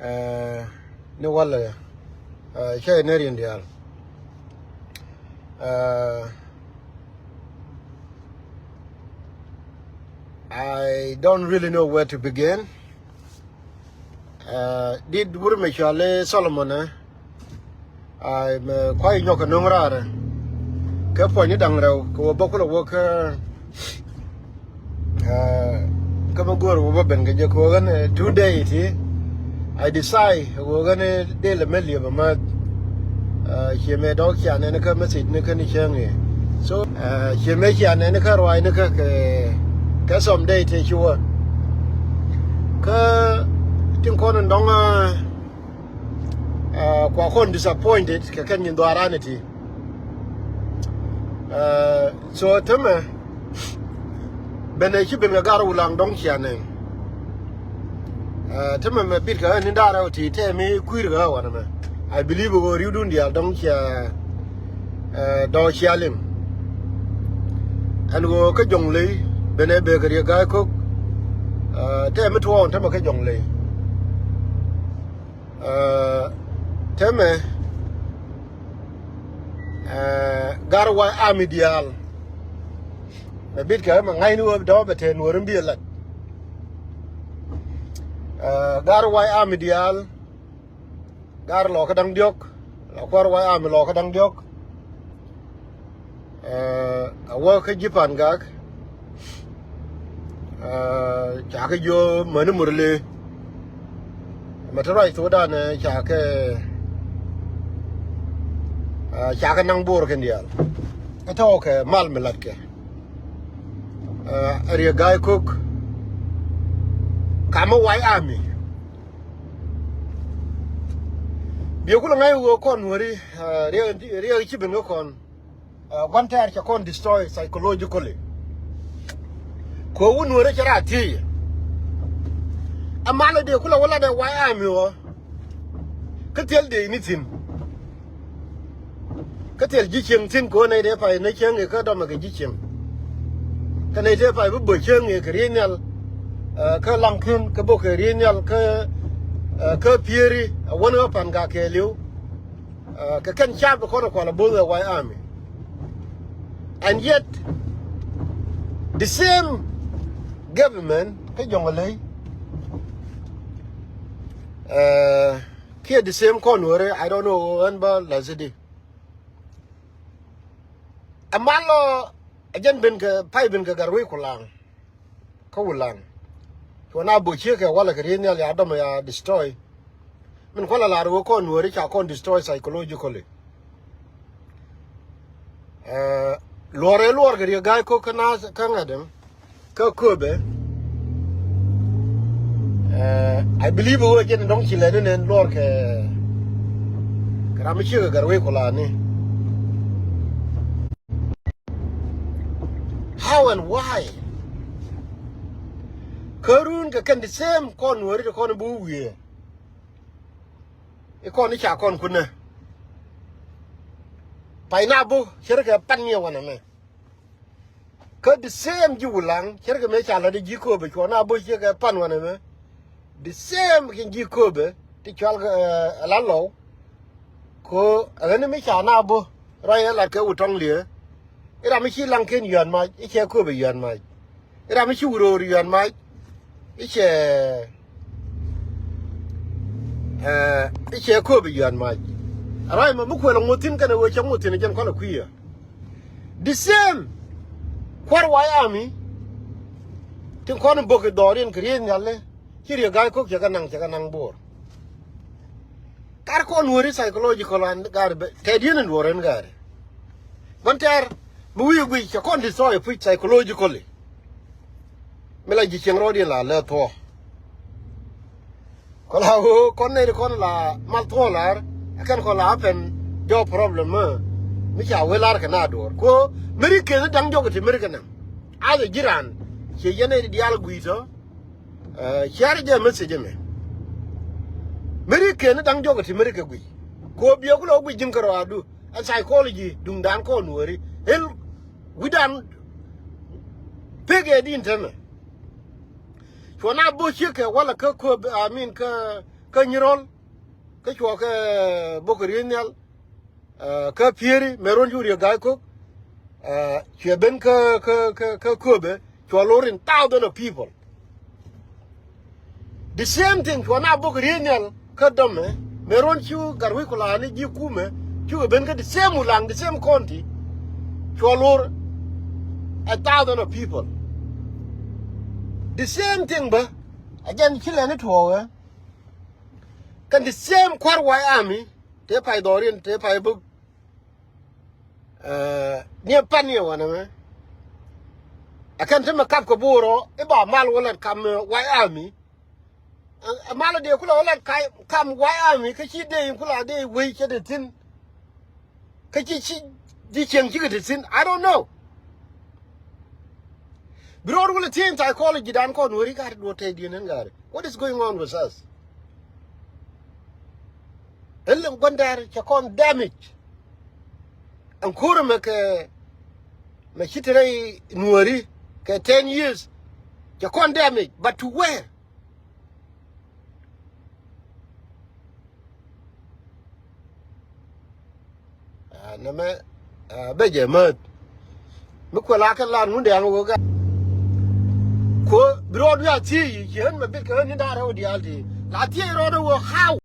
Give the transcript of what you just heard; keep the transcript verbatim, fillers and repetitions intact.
Ɛ, ni walɛ, ɛ, cɛ ni riɛn diaal. Ɛ, I don't really know where to begin. Ɛ, dit wur mɛ cɔal i̱ Solomon, ɛ, Ai, mɛ kuay nyɔk kɛ no̱ŋ raarɛ. Kɛ puɔ̱ny ni da̱ŋ rɛw kɛ wä bä kulɛ wä kä, ɛ, kä mɛ go̱o̱r wä bä ben kɛ jɛ kɛ wä ɣän, ɛ, two day ti. I decide wä ɣän, ɛ, dee lɛ mɛ liɛp ɛmɛ. Ɛ, ciɛ mɛ dɔ̱k cia nɛn kä message ni kä ni cäŋ i̱. So, ɛ, ciɛ mɛ cia nɛn kä ruac ni kä kɛ, kɛ some day ti ci wä. Kä tin kɔn in dɔ̱ŋ, ɛ, Ɛ, kua kɔn disappointed kɛ kɛn nyin dhɔaran iti. Ɛ, so tämɛ ben ɛ ci ben kɛ gar Wulaŋ dɔ̱ŋ cia nɛn. Ɛ, tämɛ mɛ bit kɛ ɣän ni darɛ ɔ ti tɛ mi kui̱r kɛ ɣä wanɛ mɛ. I believe ɣöö ri̱wdun diaal dɔ̱ŋ cia, ɛ, dɔ̱ŋ cia lim. Ɛn ɣöö kä Jɔŋley ben ɛ bek kɛ Riek Gai Kok. Ɛ, tɛ mi tuɔɔk tämɛ kä Jɔŋley. Ɛ, tämɛ, ɛ, gar White Army diaal. Mɛ bit kɛ mɛ ŋa̱cni wä dɔ̱ŋ bɛ te Nuɔ̱ɔ̱ri bi lat. Ɛ, gar White Army diaal. Gar lɔ kä da̱ŋ diɔ̱k. La kuar White Army lɔ kä da̱ŋ diɔ̱k. Ɛ, a wä kä ji̱ Pangak. Ɛ, ca kɛ jiö mäni Murle. Mɛ te ruac thokdan, ɛ, ca kɛ, ɛ, ca kɛ naŋ Bor kɛn diaal. Kä tɔ̱ kɛ mal mi latkɛ. Ɛ, Riek Gai Kok. Kamä White Army. Biɛ kulɛ ŋa̱c ɣöö kɔn Nuɔ̱ɔ̱ri, ɛ, Riek, Riek ci ben kä kɔn. Ɛ, gua̱n tɛɛr cɛ kɔn destroy psychologically. Kɛ wun Nuɔ̱ɔ̱ri cɛ raa thiec. Ɛ malɛ dee kulɛ wä lat ɛ White Army ɣɔɔ. Kä thil dee ni thi̱n. Kä thil ji̱ cieŋ thi̱n kɛ ɣöö nɛy tëë pay ni cieŋ i̱ kä dɔmɛ kɛ ji̱ cieŋ. Kä nɛy tëë pay bi bä cieŋ i̱ kɛ riey nhial. Ɛ, kä Laŋki̱n kä bok kɛ riey nhial kä, ɛ, kä Pieri, ɛ, wän ɣä Pangak kɛɛliw. Ɛ, kɛ kɛn cap kɔn ɛ kual ɛ bo̱th ɛ White Army. And yet the same government kä Jɔŋley, ɛ, kiɛ the same kɔn Nuɔ̱ɔ̱ri, I don't know ɣän bä la̱th di. Ɛ mal lɔ ɛ jɛn ben kɛ pay ben kɛ Gatwec Kulaŋ. Kä Wulaŋ. Cuɔ na bo̱ ciekɛ walɛ kɛ riey nhial ya dɔmɛ ya destroy. Min kualɛ lar ɣöö kɔn Nuɔ̱ɔ̱ri ca kɔn destroy psychologically. Ɛ, luɔrɛ luɔr kɛ Riek Gai Kok kä na kä ŋa̱t ɛm. Kä köpɛ. Ɛ, I believe ɣöö jɛn dɔ̱ŋ ci lɛt ni nɛn luɔr kɛ, kɛ ram mi ciekɛ Gatwec Kulaŋ ni. How and why? Kä run kɛ kɛn the same kɔn Nuɔ̱ɔ̱ri ti kɔn bi wiee. I̱ kɔn i̱ ca kɔn kunä. Pay na bo̱ ce̱tkɛ pan niɛ wanɛ mɛ. Kä the same ji̱ Wulaŋ ce̱tkɛ mëë ca la̱t i̱ ji̱ kööbɛ cuɔ na bo̱ ce̱tkɛ pan wanɛ mɛ. The same kɛ ji̱ kööbɛ ti cual kɛ, ɛ, la lɔw. Ko ɛ ɣän mi ca na bo̱ ruac ɛ lat kɛ wut tɔŋ liee. I̱ ram mi ci Laŋki̱n yɔ̱a̱n mac i̱ cɛ kööbɛ yɔ̱a̱n mac. I̱ ram mi ci Wuror yɔ̱a̱n mac i̱ cɛ, ɛ, i̱ cɛ kööbɛ yɔ̱a̱n mac. Ruac mɛ mi kuël ŋuɔ̱t thi̱n kɛnɛ wee cɛ ŋuɔ̱t thi̱n ɛ jɛn kɔn ɛ kui̱ ɛ. The same kua̱r White Army tin kɔn in bo̱k i̱ dhɔriɛn kɛ riey nhial i̱ ci Riek Gai Kok cɛ kɛ naŋ, cɛ kɛ naŋ Bor. Kar kɔn Nuɔ̱ɔ̱ri psychological an gaari bɛ tɛt yien in luɔr in gaari. Gua̱n tɛɛr mi wi̱i̱ guic cɛ kɔn destroy puc psychologically. Mi la ji̱ cieŋ rɔɔdiɛn la lɛ thuɔ̱ɔ̱. Kɔn la ɣöö kɔn nɛy ti kɔn la mal thuɔ̱ɔ̱ lar ɛ kɛn kɔn la happen jɔɔk problem mi, mi ca wee lar kɛ na duɔ̱ɔ̱r. Kuɔ mi ri ken ni da̱ŋ jɔk ti mi ri kɛ nɛm. Athɛ ji̱ raan ciɛ yɛn nɛy ti diaal gui̱i̱c tɔ. Ɛ, ciar jɛ message ɛmɛ. Mi ri ken ni da̱ŋ jɔk ti mi ri kɛ gui̱i̱c. Kuɔ biɛ ku lɔ gui̱i̱c ji̱n kɛ rɔaadu. Ɛ psychology duŋdan kɔn Nuɔ̱ɔ̱ri. Hil wi̱dan pek ɛ din tɛmɛ. Cuɔ na bo̱ ciek kɛ walɛ kä kööbɛ, I mean, kä, kä Nyirɔl, kä cuɔ kɛ bok riey nhial, kä Pieri mɛ ruɔn cu riek ga̱a̱c kok, cuɛ ben kä kä kä kä Köpɛ, cuɔ lor in thousand of people. The same thing cuɔ na bok riey nhial kä Dɔmɛ mɛ ruɔn cu Gatwec Kulaani ji̱ kumɛ, cukɛ ben kä the same Ulaŋ, the same county, cuɔ lor a thousand of people. The same thing bä, a jɛn ci lɛni tuɔɔkɛ. Kɛn the same kua̱r White Army, tëë pay dhɔriɛn, tëë pay bä, niɛ pan niɛ wanɛ mɛ. A kɛn te mɛ kap kɛ Bor ɔ i̱ ba mal wä lat kam White Army. A mal dee kula wä lat kam White Army kä ci dee in kula dee wei cɛ dee thi̱n. Kä ci ci di cieŋ cikɛ te thi̱n, I don't know. Bi rɔɔd wälɛ thiec in psychology dan kɔn weri gat duɔ tɛy diɛn ɛn gari. What is going on with us? Ɛn lɛ gua̱n dɛr cɛ kɔn damage. Ɛn ko̱rɛ mɛ kɛ mɛ ci te rɛy nuɔri kɛ ten years cɛ kɔn damage, but to where? Nɛmɛ bɛ jɛ mät. Mi kuɛ la kɛ lar ŋun dɛ̈ɛ̈ŋ wä gɛ. Kuɔ bi rɔɔd wi̱i̱ a thiec yi ci ɣän mɛ bit kɛ ɣän ni da̱a̱r rɛw diaal ti la thiec rɔɔd wä how.